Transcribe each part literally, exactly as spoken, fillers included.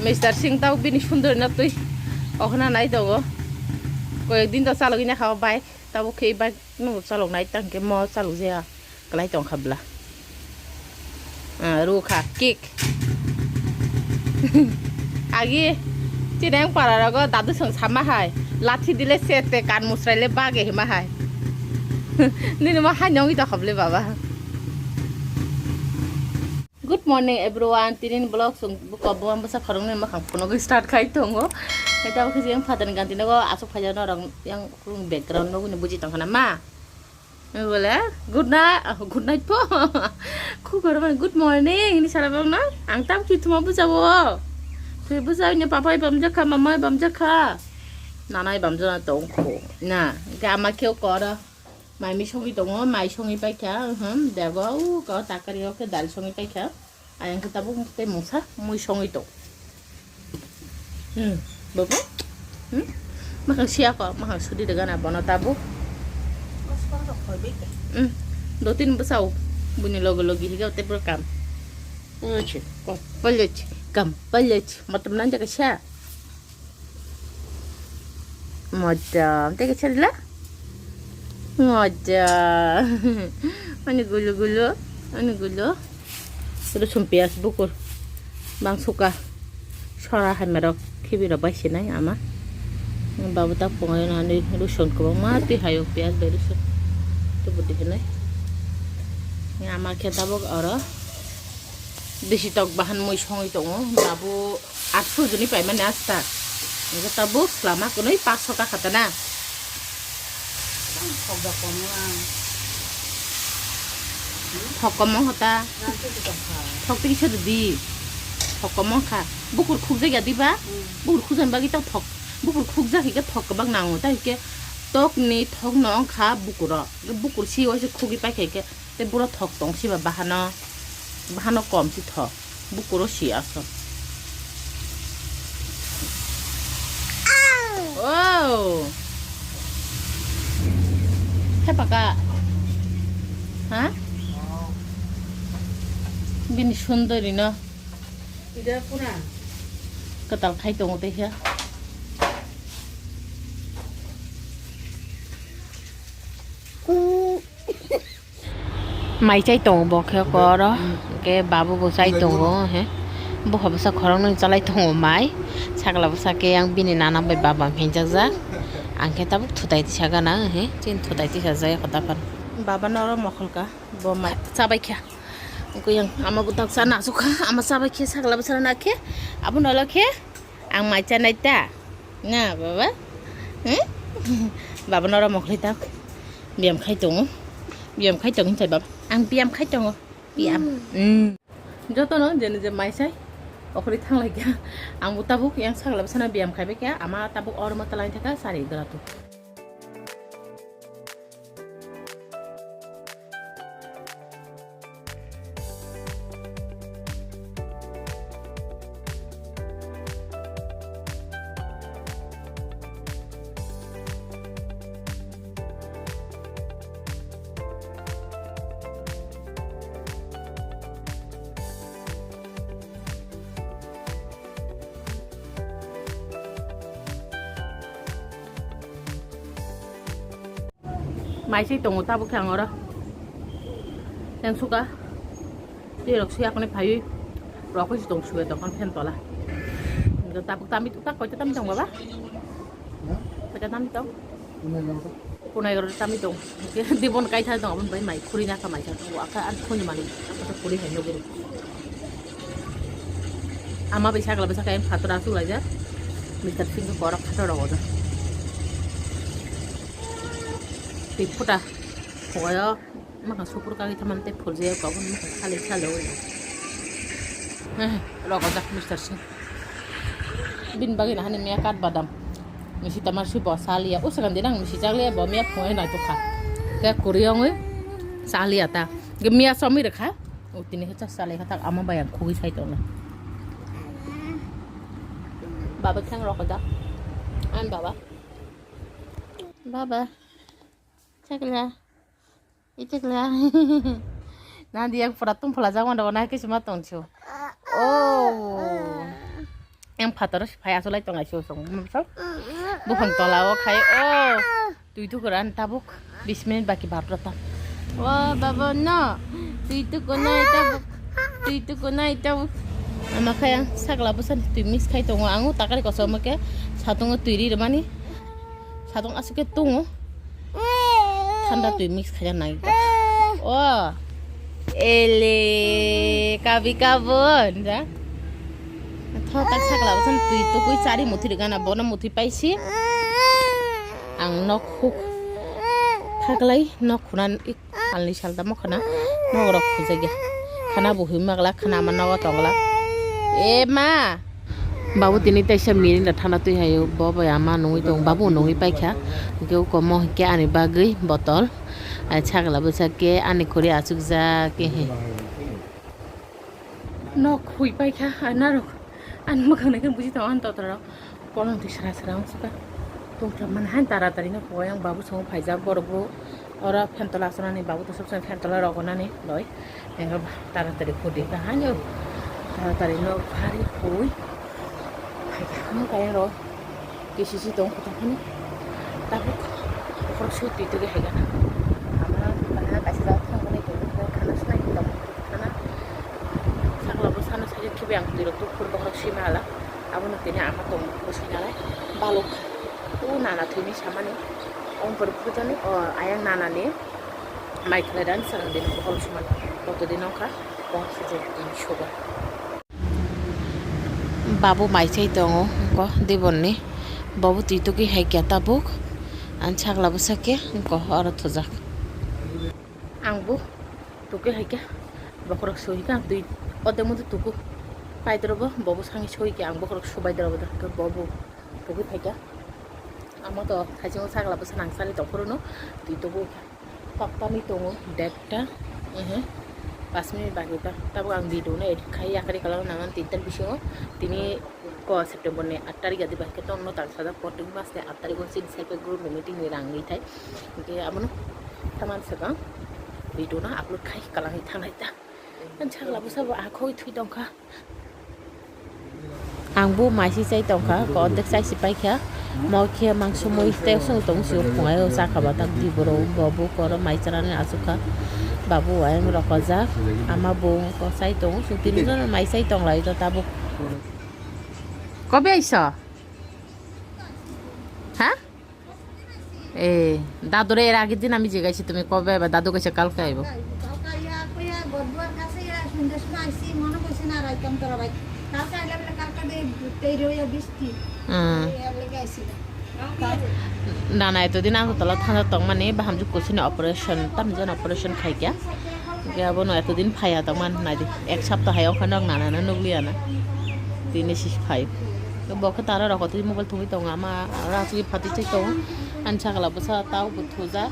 Mister Singh tau bini sundori no twi okhna nai tongo. Koyek din to chalogwi na kha o bike. Tabuk khe bike no chalok nai tang khe mo chalok jaya kwlai tong kha bwla. Ah, ru kha kick. Agi chini ang para rogo dadu song sama hai. Lathi dile sete kan musrai le bage hima hai. Nini mo hai nongi to khable baba. Good morning everyone. Tinin vlog song buko bo bwsa khoroknwi makhang phunugwi start khai tongo. Eta khe yang father ni ganti nogo asuk phaiya norok yang background nogo ni buji tong khana ma. Bole good night, good night po. Khugor man good morning ni sara bang na. Ang tam ki thuma buja bo. Twi buja ni papa ibam jakha, mama ibam jakha. Nana ibam jana tong kho. Na, ga ma kheo kora. Mai mi songwi tongo, mai songwi paikha, uhum, dego, u, ko takari o khe dal songwi paikha. Ayang khe tabuk tei mungsa mui songwi tong. Hmm, bobo? Hmm? Makhang siya ko, makhang sudi de gana bono tabuk. Hmm, dotin bwsao, buni logo logi higa tei bwrwkam. Uchi, ko, palich, kam, palich, matam nang jaga siya. Moja, tei kisa rila. Moja. Ani gulu gulu, ani gulu. Rusum piyas bukur. Bang suka. Sora hamya rok khibi rok bai sinai ama. Babu tak pongai nani rusun kwbangma twi hayo piyas bai rusun. Tubu dihinai. Ama khe tabuk oro. Bisi tok bahan mui songwi tongo. Babu atso joni paimani asta. Hingke tabuk lama kunui paso ka khatana. Thok da komo ang. Thok komo hota. Nang tei tong kha. Thok tei kisa di. Thok komo kha. Bukur khukjak ya diba? Hmm. Bukur khukjak bagwi tang thok. Bukur khukjak hingke thok kwbang nango. Ta hingke tok ni thok no wngkha bukuro. Bukur si waise khugwi paikha hingke. Tei buro thok tong siba bahano, bahano kom si thok. Bukuro si aswk. Oh. Hepaka. Ha? Bini sundori no. Ida pura. Kwtal khai tongo tei khe. Mai chai tongo bo khe koro, hwnkhe babu bo chai tongo, he. Bupha bwsa khoroknwi chalai tongo mai. Sakla bwsa khe yang bini nana bai baba hinjakjak. Ang khe tabuk thutai tisa gana, he. Chini thutai tisa jai kho daphar. Baba noro mokholka, bo mai chabai kha. Wngkhe yang ama butak cha nasukha, ama chabai khe sakla bwsa nakhe. Abo nolo khe. Ang mai chanai ta? Na, baba? Hmm? Baba noro mokhlai ta? Biyam khai tongo. Biyam khai tongo hintai baba. Ang biyam khai tongo. Biyam. Hmm. Jotono jeni je mai sai. Okhri thanglai kha. Ang bo tabuk yang sakla bwsano biyam khaibai kha. Ama tabuk ormo talai thaka sari dora tu. Mai se tongo tabuk khe ang oro. Yang suka. Tei rok suya kone phaiwi. Rok se tong suya tong fan tola. Tabuk tami tak koi tami tong baba. Koi tami tong. Punai rok tami tong. Dibon kai thai tong abon bai mai khuri na ka mai sa tong aka an khuni mani. Aka khuri hai nogori. Ama bai sakla bai saka yang phator asuk laijak. Mister Singh korok phator rogo da. Tei phuta. Phogayo. Maka sukur kagi teman tei phurjaya kok maka khali khali oi. Rogo jak Mister Singh. Bin bagi nahani miya kat badam. Misi tamar si bo saliya. Usakan dinang misi jakliya bo miya phungai nai tukha. Kaya kuri ongoi saliya ta. Ge miya somi rekha. Utini hecha sali kha tak ama bayang khugui sai tongna. Baba khang rok da. An baba. Baba. Chakla. Ichakla. Nadi yang pura tum pula jang wanda wana kisi ma tong chu. Oh. Yang phator phai asolai tong aisio song. Buphang tola o khai. Oh. Twi tukuran tabuk bis minute baki barota tam. Wa baba no. Twi tukunai tabuk. Twi tukunai tabuk. Ama khe ang sakla bwsani twi mix khai tongo. Ang o takari kosom khe satungo twi ri rwmani. Satung aswk khe tungo. Thanda twi mix khai nai. O. Ele kabi kabo da. Tho tak sakla bwsani twi tukui chari muthri gana bono muthri paisi. Ang nok huk thaklai nok khunan ik alni sal tamo khana nok rok khujagya khana bo himma glak khana ama nogo tong glak. E ma. Babu tini taisa mirin da thana twi hayo bo bai ama nungwi tong babu nungwi paikha. Hwnkhe uko mo hwnkhe ani bagwi botol. Ai sakla bwsa khe ani khuri achukjak khe he. Nok hui paikha, ai narok. Ani mwkhang naikhe buji tongo ani totra rok. Kolom twi sra sra wng suka. Tongthok mani hai taratari no poi ang babu songo phaijak borok bo. Oro phen tola asonani babu to sob somoi phen tola rogonani loi. Engo taratari hudi ka haino. Taratari no phari hui. Phaikha ang kaya rok. K C C tong kota phano tabuk bokhorok sui twi twi hai gana. Ama bana kaisa jaga thang tongo khana sunai tong khana sakla bo sana sai khibi ang twi rok tukhur bokhorok sui mala abono tini ama tong bo sui nalai balok o nana thwini samani ong pori phutani o ayang nana ni mai khlai dan sarang din bokhorok sui mala koto din ongkha bokhorok sui twi suba. Babu mai chai tongo, wngkha dibonni. Bobo twi tugwi hai khe tabuk. Ani sakla bwsa khe wngkha oro thujak. Ang bo tugwi hai khe bokhorok soi khe ang twi o tei mudu tuku. Paidrobo bobo sangwi soi khe ang bokhorok subaidrobo da khe bobo tugwi phai khe. Amo to thaichung sakla bwsa nang sani tongphuru no twi tugu. Tokta ni tongo date ta, ehe, pash minute baki ta. Tabuk ang video no edit khai yakari kalar nang tinta bisingo. Tini ko September ni aat tarik ya diba ke tongno tal sajak fourteen mas ni aat tarik o chini self help group ni meeting ni rang ni thai. Hingke abono taman saka video no upload khai kalang thang hai ta. Ang sakla bwsa bo akhoi thui tongkha. Ang bo mai si chai tongkha, ko ordek chai si paikha. Mo khe mangso mui tei song tong si phungai o chakha ba tak di boro bo bo koro mai chanani asukha. Babu ayang rokojak, ama bo ko chai tong, song tini jono mai chai tong lai to tabuk. Kobe aisa? Ha? Eh, dadure er agir din ami jigaisi tumi kobe aiba, dadu kaisa kalke aibo. কালকে ইয়া, কইয়া, বুধবার কাছে ইয়া, সন্ধ্যার সময় আইছি, মনে কইছে না, রাইতাম তোরা ভাই। কালকে আইলে বলে, কালকে দে, তৈরি হইয়া বৃষ্টি। Hmm. এই আর লেগে আইছি না। Nana etodin ang tola thana tongmani bahamjwk kusini operation, tamni jani operation khaikya. Hingke abono etodin phaiya tongmani naidi. Ek sapta hai ongkha nog nana no nugliya na. Tini si phai. Bo khe tara rok twi mobile thungwi tongo ama aro asugwi phatwi thwi tongo. Ani sakala bwsa tao bo thujak.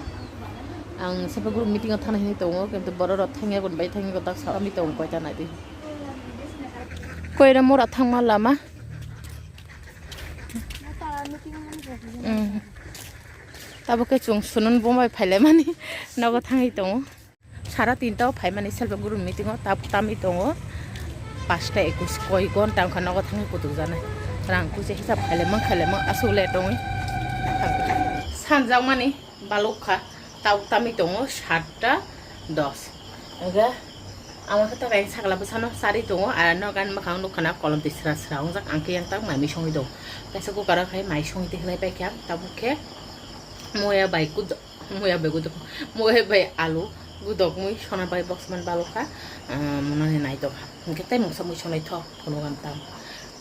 Ang self help group meeting o thana hinwi tongo, kintu borok rok thangya gon bai thangya gon tak sami tongo koita naidi. Koira mora thangma lama. Mm. Tabo khe chwng sunun bombai phailaimani nogo thangwi tongo. Sara tinta o phaimani self help group meeting o tab tamwi tongo. Pasta ekus koi gonta wngkha nogo thangwi kutuk janai. Rang kuchi hisab khailaimang khailaimang aswk le tongwi. Sanjakmani balukha tab tamwi tongo satta dos. Hingkhe ama khe takai sakla bwsano charwi tongo, aro nogo ani mwkhang nukha na kolom twi sra sra wngjak, ang khe yang tak mai mui songwi tongo. Kaisa cooker o khai mai songwi twi khlai paikha, tabuk khe moya bai kudo. Moya bai gudo, moya bai alu, gudok mui sona bai box man balokha, ah, monani naitokha. Hingke tei mungsa mui sonai tho, phunukha tam.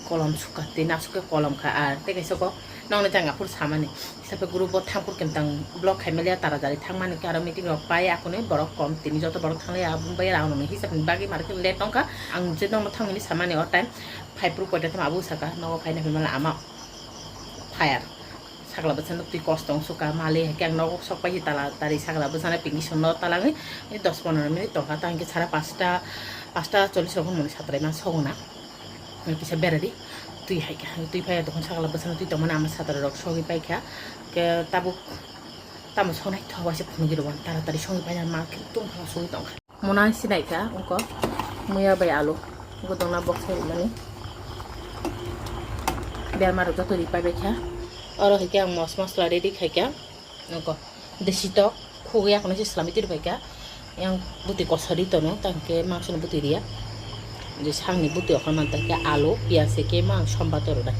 Kolom sukha, tei nasukhe kolom kha, ah, tei kaisa kok nokni jang aphuru samani. Sape group o thangphuru khe tang block khai maliya, taratari thangmani khe aro meeting rok pai akhunui borok kom, tini joto borok thanglaiya, aboni bai rang rokni hisab ni bagwi market let tongkha. Ang je nokno thangmani samani o time phai phuru koita thang abo saka, nogo phaina hinmala ama fire. Sakla bwsano twi kos tong suka mali hai khe ang nogo sok pai tala tari sakla bwsano pini sono talangwi dos pondro minute tongkha ta hwnkhe sara pasta pasta chollish rok mani satrai ma sogona kisa beradi twi hai khe twi phai tongkha sakla bwsano twi tongmani ama satrai rok sogwi paikha khe tabuk tamo sonai tho waisa phunugwi rwban taratari sogwi paina ma khe tongkha sogwi tongkha. Mona sinai kha wngkha muya bai alu. Gudungna box sai mani. Berma rok joto ri pai bai kha. Oro hai khe ang mos masla ready khai kha. Nokho desi tok khugwi akhno se swlamwi twi rw pai kha. Yang bwtwi kosa ri tono, tang khe mangso no bwtwi riya. Je sakni bwtwi okha man tang khe alu, piyaj hai khe mang somba toro dai.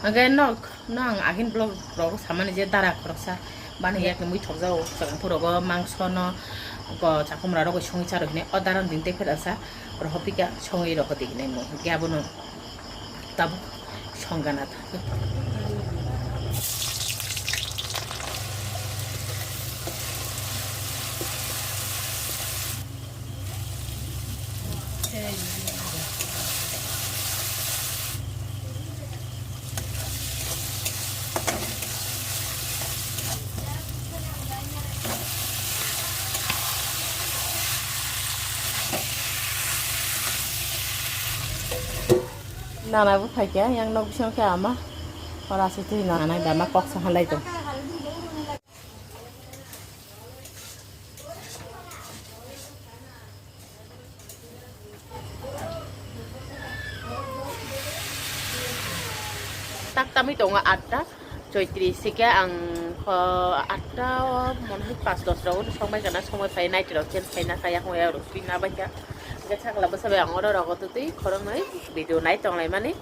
Hwnkhe nok no ang agin vlog rok samani je dara khoroksa bani yak ni mui thok jago, chwng phurogo mangso no go chakhumra rogo songwi charo hine o dara din te pheda sa roho pika songwi roho di hine mui hwnkhe abono tabuk songana ta. Nana bo phaikha, yang nok bising khe ama. Ora se twi nana dama kok sa halai tong. Tak tamwi tongo atta, choitris se khe ang kho atta o mone hoi pas dos rogo songbai kana, songbai phai night rok change khaina kaya hoi rok twi na bai kha. Hwnkhe sakla bwsa bai ang oro rogo twtwi khoroknwi video nai tonglaimani.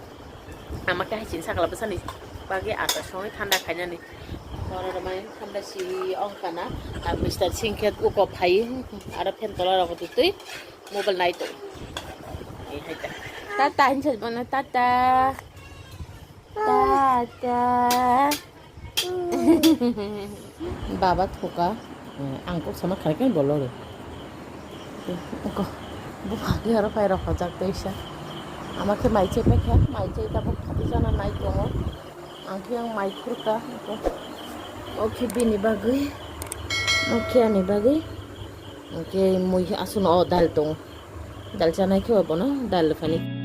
Ama khe hai chini sakla bwsani bagwi atta songwi thanda khainani. Oro rwmani thanda si ongkha na. Ang mister singkhe uko phai aro phen tola rogo twtwi mobile nai tong. Ei hai ta. Tata hinsa bono tata. Tata. Baba thoka, ang kok sama kharikhe bolo ro. Ko, bo phagwi aro phai rok hojak teisa. Ama khe mai chai paikha, mai chai tabuk khati jana nai tongo. Ang khe ang mai khurka, ko. O khe bini bagwi, o khe ani bagwi. Ang khe mui aswkno o dal tongo. Dal chanai khe bono dal rwphani.